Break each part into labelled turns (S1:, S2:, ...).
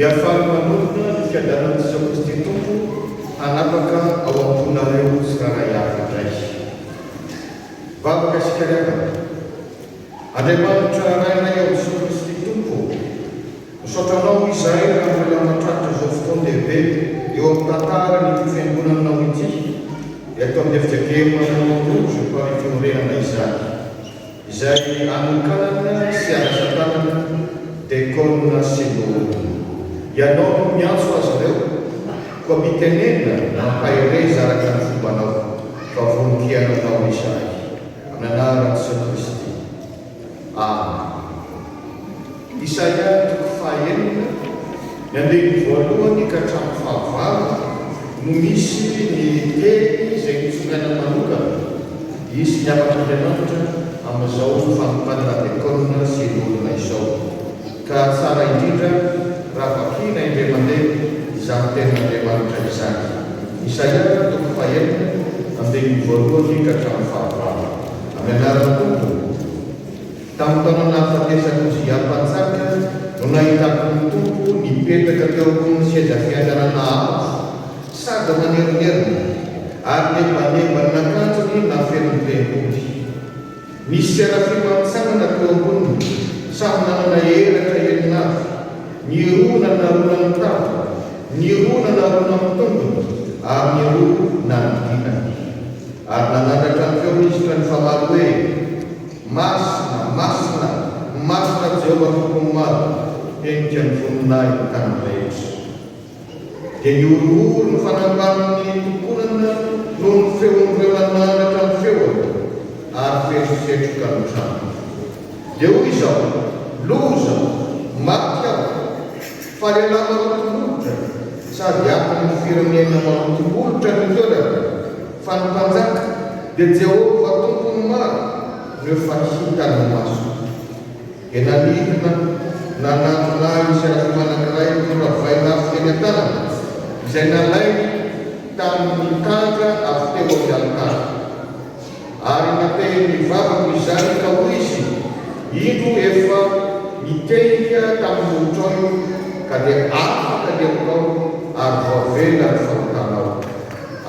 S1: Dia faly manorina ny fiadanan'i Jesoa Kristy Tompo hanapaka ao am-ponareo tsirairay avy indray. Vavaka isika ry havana. Andriamanitra Rainay ao Jesoa Kristy Tompo ô, misaotra Anao izahay raha mbola mahatratra izao fotoan-dehibe eo amin'ny tantaran'ity Fiangonanao ity eto amin'ny fjkm Montrouge Paris Fiorenana izany. Izay anokanana sy anasan-tanana dekôna sy loholona. Ianao no miantso azy ireo, koa mitenena mampahereza araka ny fombanao, fa vonon-kihaino anao izahay. Amin'ny anaran'i Jesoa Kristy. Amen. Isaia toko fahaenina, ny andininy voalohany ka hatramin'ny fahavalo no misy ny teny izay notsongaina manokana hisy ny hafatr'Andriamanitra amin'izao fanokanana dekôna sy loholona izao. Ka tsara indrindra raha vakiana indray mandeha izany tenin'Andriamanitra izany. Isaia toko fahenina, andininy voalohany ka hatramin'ny fahavalo. Amin'ny anaran'ny Tompo. Tamin'ny taona nahafatesan'i Ozia mpanjaka no nahitako ny Tompo nipetraka teo ambonin'ny seza fiandrianana avo sady manerinerina, ary nebaneba ny nakanjony nafeno ny tempoly. Nisy serafima nitsangana teo amboniny, samy nanana elatra enina avy, ny roa nanarona ny tavany, ny roa nanarona ny tongony, ary ny roa nanidinany. Ary nanandratra ny feony izy ka nifamaly hoe, Masina, masina, masina Jehovah Tompon'ny maro, henika ny voninahiny tany rehetra. Dia nihorohoro ny fanambanin'ny tokonana noho ny feon'ireo nanandratra ny feony, ary feno setroka ny trano. Dia hoy izaho, Loza! Maty aho! Fa lehilahy maloto molotra, sady akon'ny firenena maloto molotra ny toerako. Fa ny Mpanjaka, dia Jehovah Tompon'ny maro, no efa hitan'ny masoko. Dia nanidina nanatona ahy ny serafima anankiray nitondra vainafo teny an-tanany, izay nalainy tamin'ny tandra avy teo amin'ny alitara. Ary natehiny ny vavako izany, ka hoy izy, Indro efa nitehika tamin'ny molotrao io, ka dia afaka ny helokao ary voavela ny fahotanao.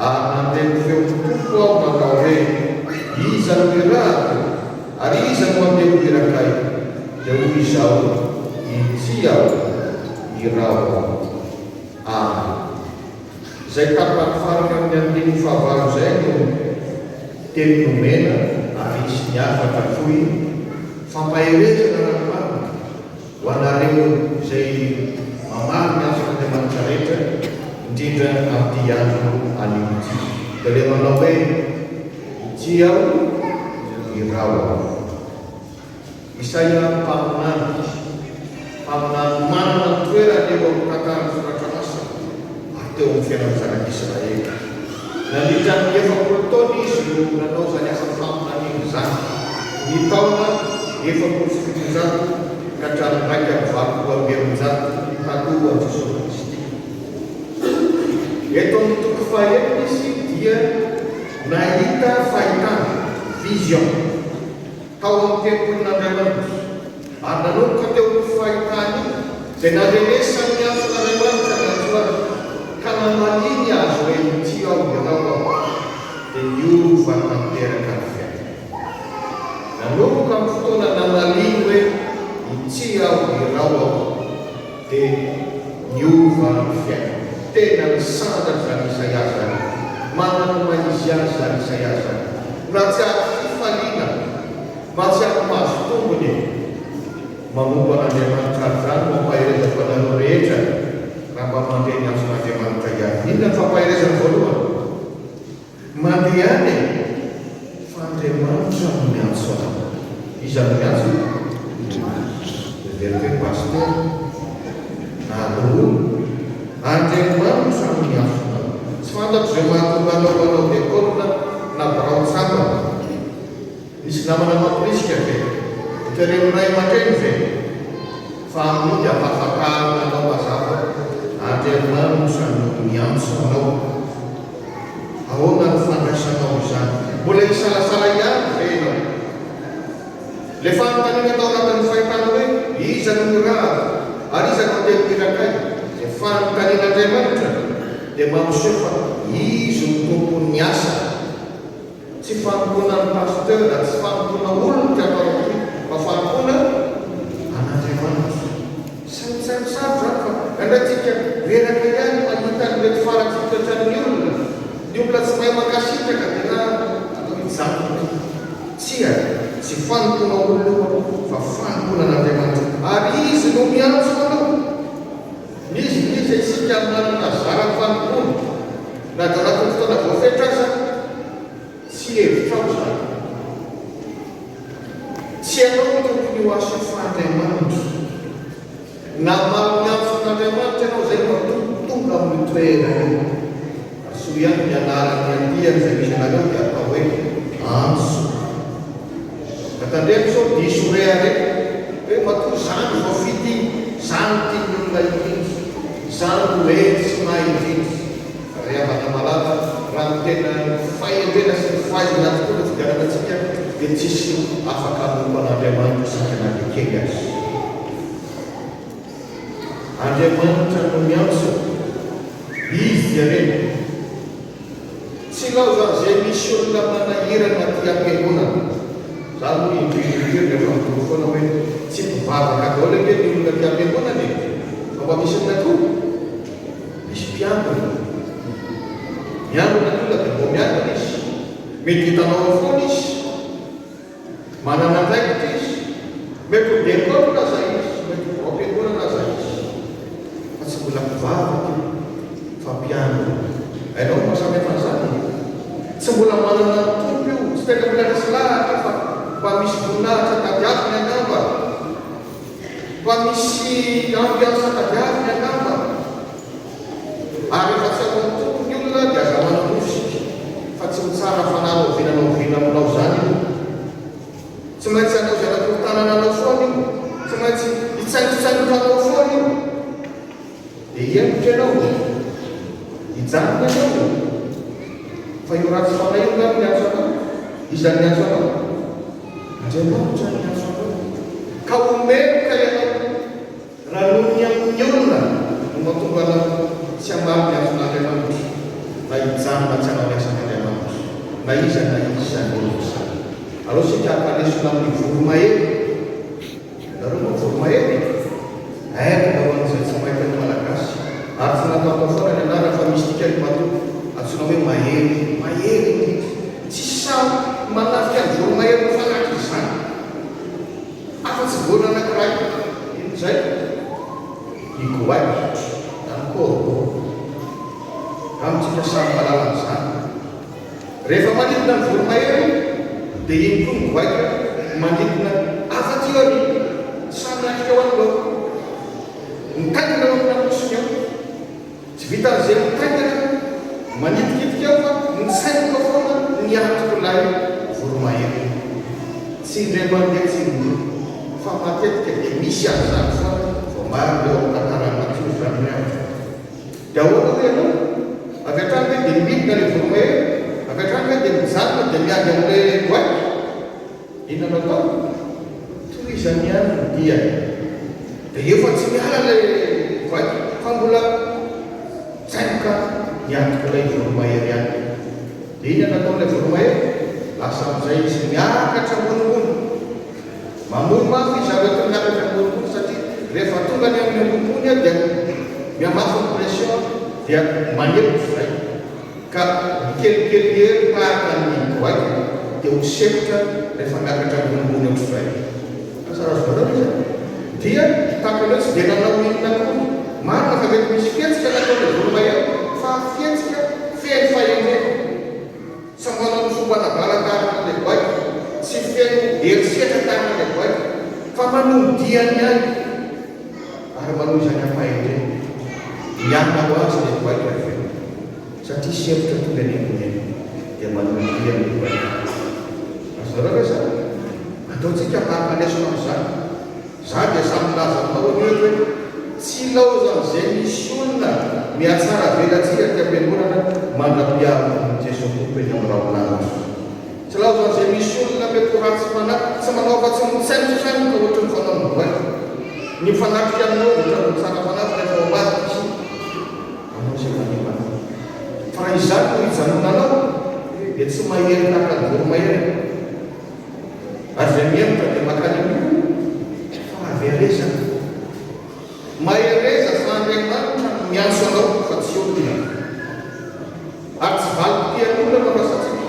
S1: Ary nandre ny feon'ny Tompo aho nanao hoe, Iza no irahako? Ary iza no handeha ho irakay? Dia hoy izaho, Inty aho, iraho aho. Amen. Izay tapany farany amin'ny andininy fahavalo izay no teny nomena ary hisy ny hafatra fohy fampaherezana raha ny marina. Ho anareo izay mamaly ny antson'Andriamanitra rehetra, indrindra amin'ity andro anio ity. Dia ilay manao hoe, Ity aho, iraho aho. Isaia mpaminany, mpaminany manana ny toerany eo amin'ny tantaran'ny Soratra Masina ary teo amin'ny fiainan'ny zanak'Israely. Nandritra ny 40 taona izy no nanao izany asa faminaniana izany, ny taona 740 ka hatramin'ny 381 talohan'i Jesoa Kristy. Eto amin'ny toko fahaenina izy dia nahita fahitana, vision, tao amin'ny tempolin'Andriamanitra. Ary nanomboka teo amin'io fahitana io, dia nandrenesany ny antson'Andriamanitra niantso azy, ka namaliany azy hoe, Ity aho, ianao aho. Dia niova tanteraka ny fiainany. Nanomboka amin'ny fotoana namaliany hoe, Ity aho, irao aho, dia niova ny fiainany. Tena nisandratra izany Isaia izany. Manana ny maha izy azy izany Isaia izany. Nahatsiaro fifaliana. Mahatsiaro mahazo tombony e! Manompo an'Andriamanitra ary izany no ampaherezako anareo rehetra raha mba mandre ny antson'Andriamanitra ihany. Inona ny fampaherezana voalohany? Mandehana e! Fa Andriamanitra no miantso anao. Iza no miantso? Andriamanitra. Heveriko hoe pasitera na loholona. Andriamanitra no miantso anao. Tsy fantatro izay mahatonga anao hanao dekôna na birao tsangana. Misy namana mamporisika ve? Noteren'ny ray aman-dreny ve? Fa amin'io dia ampahafantarina anao mazava, Andriamanitra no miantso anao. Ahoana no fandraisanao izany? Mbola hisalasala ihany ve ianao? Ilay fanontaniana tao anatin'ny fahitana hoe, Iza no irahako? Ary iza no handeha ho irakay? Ilay fanontanian'Andriamanitra dia mampiseho fa Izy no Tompon'ny asa. Tsy fanompoana ny pasteur, tsy fanompoana olona ity atao ity fa fanompoana an'Andriamanitra. Saintsaino sarotra izany fa indraindray tsika reraka ihany mahita an'ireto faratsiam-toetran'ny olona. Ny olona tsy mahay mankasitraka dia na atao hijanona ity. Tsia, tsy fanompoana olona io fa fanompoana an'Andriamanitra. Ary Izy no miantso anao. N'iza n'iza isika manana zara fanompoana, na dia anatin'ny fotoana voafetra aza, tsy hevitrao izany. Tsy ianao no tompon'io asa io fa Andriamanitra. Namaly ny antson'Andriamanitra ianao izay mba tonga amin'io toerana io. Ary soa ihany ny anaran'ny andiany izay misy anareo dia atao hoe antso. Ka tandremo sao diso rehareha hoe matoa za no voafidy, za no tian'ny olona indrindra, za no hety sy mahay indrindra. Ry havana malala, raha ny tena fahendrena sy ny fahaizana tokoa no fidianana antsika dia tsisy afaka hanompo an'Andriamanitra isika na dia kely aza. Andriamanitra no miantso, Izy dia reny. Tsy ilaozan'izay misy olona manahirana aty am-piangonana. Za aloha indrindra indrindra efa mijoro foana hoe tsy mpivavaka daholo ange ny olona aty am-piangonana e! Fa mba misy inona koa? Misy mpiangona. Miangona ny olona dia mbô miangona izy. Mety hitanao ao foana izy. Manana andraikitra izy. Mety ho diakona aza izy, mety ho biraom-piangonana aza izy. Fa tsy mbola mpivavaka io, fa mpiangona. Hainao ny mahasamihafa an'izany? Tsy mbola manana ny Tompo io, tsy tena mbola resy lahatra io fa mba misy voninahitra tadiaviny angamba, mba misy ambiance tadiaviny angamba. Ary rehefa tsy ao amin'ny Tompo ny olona dia aza manonofy isika fa tsy ho tsara fanahy na oviana na oviana aminao izany io. Tsy maintsy hanao izay anakorontanana anao foana io. Tsy maintsy hitsaingotsaingotra anao foana io. Dia hihemotra ianao. Hijanona ianao. Fa io ratsy fanahy io angamba niantso anao. Iza no niantso anao? Andriamanitra no niantso anao. Ka ho meloka ianao. Raha noho ny amin'ny olona no mahatonga anao tsy hamaly ny antson'Andriamanitra, na hijanona tsy hanao ny asan'Andriamanitra, na iza na iza izany olona izany. Aleo isika haka lesona amin'ny voromahery. Ianareo moa voromahery? Aigle ho an'izay tsy mahay teny malagasy. Ary tsy nataotao foana ny anarany fa misy dikany matoa antsoina hoe mahery. Mahery indrindra. Tsisy sahy manafika ny voromahery mifanakitra izany. Afa-tsy vorona anankiray, inona izay? Ny goaika na ny corbeau. Amintsika samy mahalala an'izany. Rehefa manidina ny voromahery, dia iny koa ny goaika manidina afa-tsy eo aoriana. Samy miatrika eo anoloana. Mitaingina eo amin'ny lamosiny eo. Tsy vitan'izay mitaingina manitikitika eo fa mitsaingoka foana ny atok'ilay voromahery. Tsy indray mandeha tsy indroa fa matetika dia misy an'izany foana voamarina eo amin'ny tantaran'ny natiora izany ry havana. Dia ahoana hoy ianao? Avy hatrany ve dia midina ilay voromahery? Avy hatrany ve dia mijanona dia miady amin'ilay goaika? Inona no atao? Tohizany ihany ny diany. Dia efa tsy miala ilay goaika fa mbola tsaingoka miantoka ilay voromahery ihany. Dia inona no ataon'ilay voromahery? Lasa amin'izay izy miakatra ambonimbony. Mamoy mafy izy avy eo miakatra ambonimbony satria rehefa tonga any amin'ny ambonimbony dia mihamafy ny pression dia manempotra izay. Ka mikelikely hery tahaka ny goaika dia ho sempotra rehefa miakatra ambonimbony ohatr'izay. Asa raha azonareo ilay izy e? Dia tahaka ny hoe tsy dia nanao inona akory. Marina fa mety misy fihetsika nataon'ilay voromahery fa fihetsika feno fahendrena. Tsy manao ny fomba anadala tahaka an'ilay goaika, tsy feno herisetra tahaka an'ilay goaika, fa manohy diany ihany ary manohy izany am-pahendrena. Miala ho azy ilay goaika avy eo, satria sempotra tonga eny ambony eny, dia manohy diany ny goaika. Azonareo ve izany? Ataontsika haka lesona amin'izany. Za dia samy milaza aminareo ny eto hoe tsy ilaozan'izay misy olona mihatsara velatsihy aty am-piangonana mandra-piaron'i Jesoa Tompo eny amin'ny rahon'lanitra. Tsy ilaozan'izay misy olona mety ho ratsy fanahy, tsy manao afa-tsy ny mitsaingosaingoka ohatry ny fanaon'ny goaika. Ny mifanatrika aminao ohatran'ny tsara fanahy fa rehefa ao ambadika izy. Raha izany no ijanonanao dia tsy mahery tahaka ny voromahery ianao. Ary izay mihemotra dia mankany amin'ny fahaverezana. Mahereza fa Andriamanitra no miantso anao fa tsy olona. Ary tsy valim-pitian'olona no andrasantsika.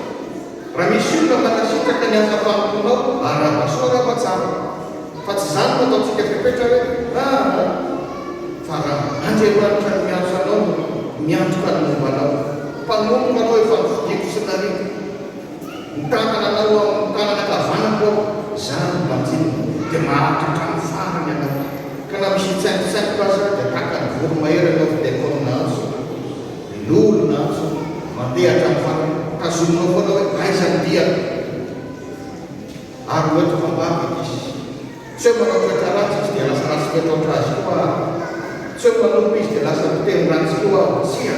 S1: Raha misy olona mankasitraka ny asa fanompoanao, arahaba soa arahaba tsara. Fa tsy izany no ataontsika fepetra hoe aa fa raha Andriamanitra no miantso anao no miantoka ny momba anao. Mpanompo anao efa nofidiko sy nariko. Mitantana anao amin'ny tanana ankavanako aho, izaho no banjinina, dia maharitra hatramin'ny farany ianao. Ka na misy hitsaingontsaingoka aza dia tahaka ny voromahery ianao ry diakona antso, ry loholona antso, mandeha hatramin'ny farany, tazominao foana hoe aiza ny diako? Ary ho entiko am-bavaka izy. Tsy hoe manao toetra ratsy izy dia lasa ratsy toetra ohatr'azy koa aho. Tsy hoe manompo izy dia lasa miteny ratsy koa aho. Tsia!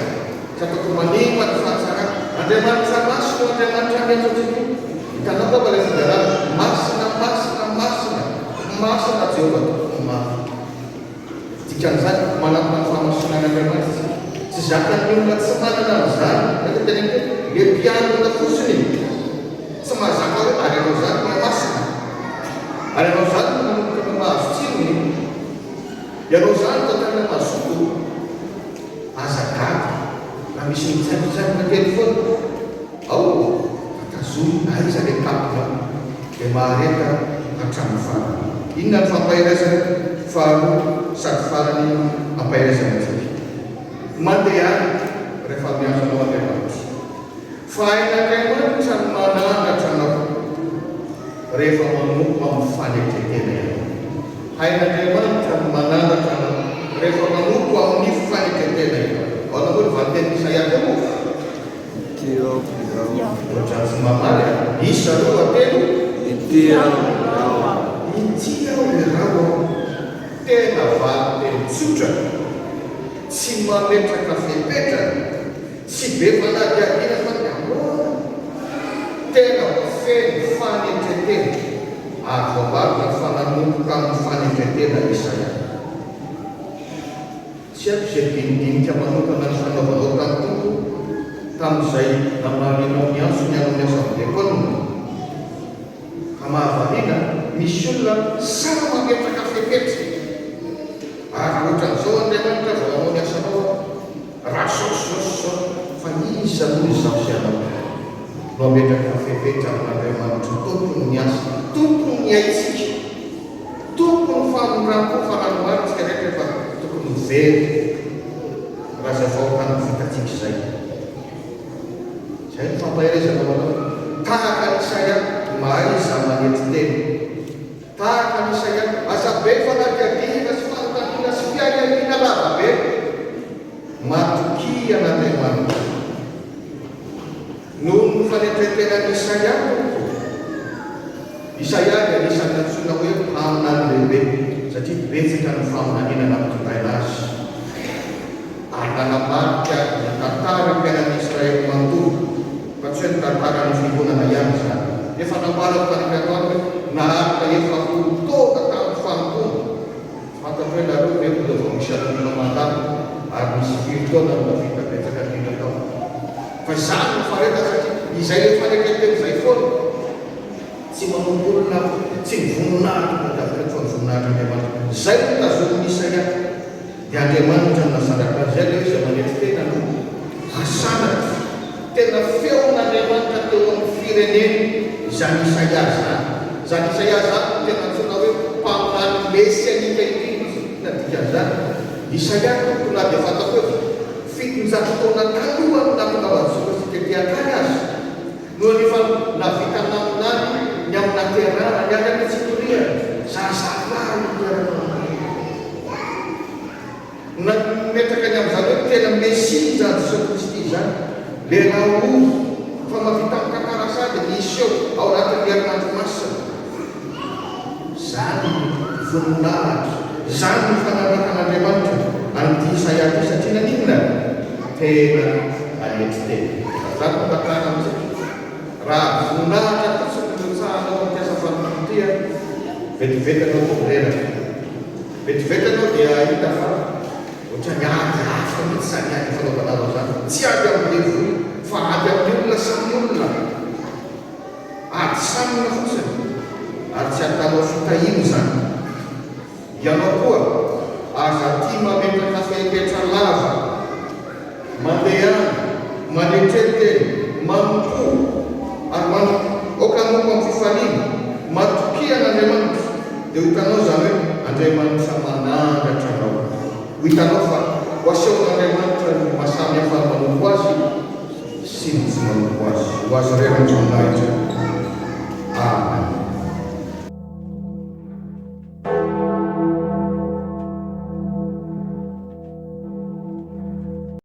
S1: Tsy ataoko manimba ny fahatsarana. Andriamanitra masina io Andriamanitra miantso antsika io. Hitanao angamba ilay fiderana, Masina, masina, masina, masina Jehovah Tompon'ny maro. Dikan'izany, manatona ny fahamasinan'Andriamanitra isika. Tsy zakan'ny olona tsy manana an'izany. Izay ilay teneniko hoe, ilay mpialona fotsiny tsy mahazaka hoe ary ianao izany no masina. Ary ianao izany no manomboka no mahazo tsirony. Ianao izany no tena mazoto. Aza gaga raha misy mitsaingontsaingoka kely foana. Ao fa tazomy aiza ilay tapinao dia mahareta hatramin'ny farany. Inona ny fampaherezana faharoa sady farany ampaherezana antsika? Mandehana rehefa miantso anao Andriamanitra. Fa hain'Andriamanitra ny mananatra anao rehefa manompo amin'ny fanetren-tena ianao. Hain'Andriamanitra ny mananatra anao rehefa manompo amin'ny fanetren-tena ianao. Ahoana moa ny valintenin'i Isaia teo moa?
S2: Ity aho, iraho aho.
S1: Ohatran'ny tsy mamaly a! Isa roa, telo.
S2: Ity aho, iraho aho.
S1: Ity aho, iraho aho. Tena valinteny tsotra, tsy mametraka fepetra, tsy be fanadihadiana fa ny ahoana? Tena feno fanetren-tena ary voamarina fa nanomboka amin'ny fanetren-tena Isaia. Tsy haiko izay dinidinika manokana nifanaovanao tamin'ny Tompo tamin'izay namalianao ny antsony hanao ny asan'ny diakona. Fa mahavariana, misy olona sahy mametraka fepetra. Ary ohatran'izao Andriamanitra vao hanao ny asanao aho, raha zao sy zao sy zao. Fa iza moa izaho sy ianao no hametraka fepetra amin'Andriamanitra Tompon'ny asa, Tompon'ny aintsika? Tompon'ny famindram-po fa raha ny marina isika rehetra efa tokony ho very raha izay fahotana vitantsika izay. Izay no fampaherezana ho anao. Tahaka an'i Isaia, mahaiza manetry tena. Tahaka an'i Isaia, aza be fanadihadiana sy fanontaniana sy fiahiahiana lava be. Matokia an'Andriamanitra. Noho ny fanetren-tenan'i Isaia, tompoko. Isaia dia anisan'ny antsoina hoe mpaminany lehibe, satria betsaka ny faminaniana nampitondraina azy, ary nanamarika ny tantaram-piainan'ny Israely manontolo, fa tsy hoe ny tantaran'ny fiangonana ihany izany. Efa nambarako tany am-piandohana hoe naharitra 40 taona tamin'ny fanompoana. Tsy fantatro hoe nareo ve mbola vao misy an'olona mandalo ary nisy firy taona no nahavita betsaka indrindra tao. Fa izany no faharetana satria izay le fanekentena izay foana. Tsy manompo olona aho, tsy ny voninahitro no tadiaviko eto fa ny voninahitr'Andriamanitra. Izay no tazomin'i Isaia. Dia Andriamanitra no nasandratra azy. Izay ilay hoe izay manetry tena no hasandratra. Tena feon'Andriamanitra teo amin'ny firenena izany Isaia izany. Izany Isaia izany no tena antsoina hoe mpaminany mesianika indrindra. Inona ny dikan'izany? Isaia tompoko na dia fantako hoe 700 taona talohan'ny nahatongavan'i Jesosy tety an-tany aza no efa nahavita naminany ny amin'ny nahaterahana ny ary amin'ny tsipiriany zazalahy no toerana naminaniana. Nametraka ny amin'izany hoe tena Mesia izany Jesoa Kristy izany, lehilahy ory fa mahavita mitantara sady ny hiseho ao anatin'ny herinandro masina. Izany no voninahitra, izany no fanarahan'Andriamanitra an'ity Isaia ity satria naninona? Tena nanetry tena. Ary izany no angatahana amintsika. Raha voninahitra fotsiny no rotsahanao amin'ity asa fanompoana ity, vetivety ianao vao reraka. Vetivety ianao dia hahita fa ohatran'ny ady hafa mihitsy izany ady ifanaovanareo izany. Tsy ady amin'ny devoly. Fa ady amin'ny olona samy olona. Ady sanina fotsiny ary tsy ahitanao fitahiana izany. Ianao koa, aza tia mametraka fepetra lava. Mandehana, manetren-tena, manompoa, ary manompo. Aoka hanompo amin'ny fifaliana. Matokia an'Andriamanitra, dia ho hitanao izany hoe Andriamanitra manandratra anao. Ho hitanao fa ho asehon'Andriamanitra ny maha samy hafa ny manompo Azy sy ny tsy manompo Azy. Ho Azy irery ny voninahitra.